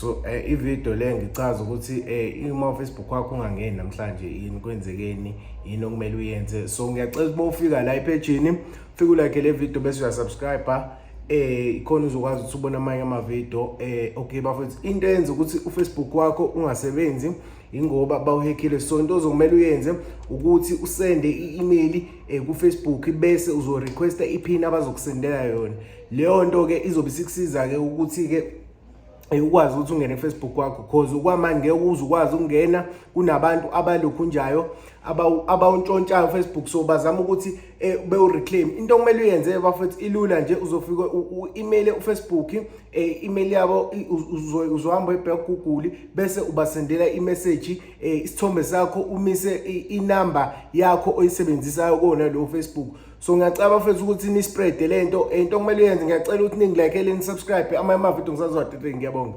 So ivideo le ngichaza ukuthi uma uFacebook wakho ungangeni namhlanje, yini kwenzekeni, yini okumele uyenze. So ngiyacela uma ufika la ephejini, ufike ulike le video bese uyasubscribe, ikhona uzokwazi ukuthi ubone amanye amavidiyo. Okay bafethu, into eyenza ukuthi uFacebook wakho ungasebenzi ingoba bawuhackile. So into ozokumele uyenze ukuthi usende i-email ku-Facebook bese uzorequesta iPIN abazokusendela yona. Leyo nto ke izobe isikusiza ke ukuthi ke ukwazi ukuthi ungene ku-Facebook wakho, 'cause okwamanje ngeke uze ukwazi ukungena, kunabantu abalokhunjayo abawuntshontshayo uFacebook, so bazama ukuthi bewu-reclaim. Into okumele uyenze bafethu ilula nje, uzofika u-email uFacebook, email yabo uzohamba uyibheka ku-Google bese ubasendela imessage, isithombe sakho, umise inamba yakho oyisebenzisayo kona lo Facebook. So ngiyacela bafethu ukuthi ni-spread lento. Into okumele uyenze, ngiyacela ukuthi ningilike, ni-subscribe, amanye amavidiyo ngisazowadede. Ngiyabonga.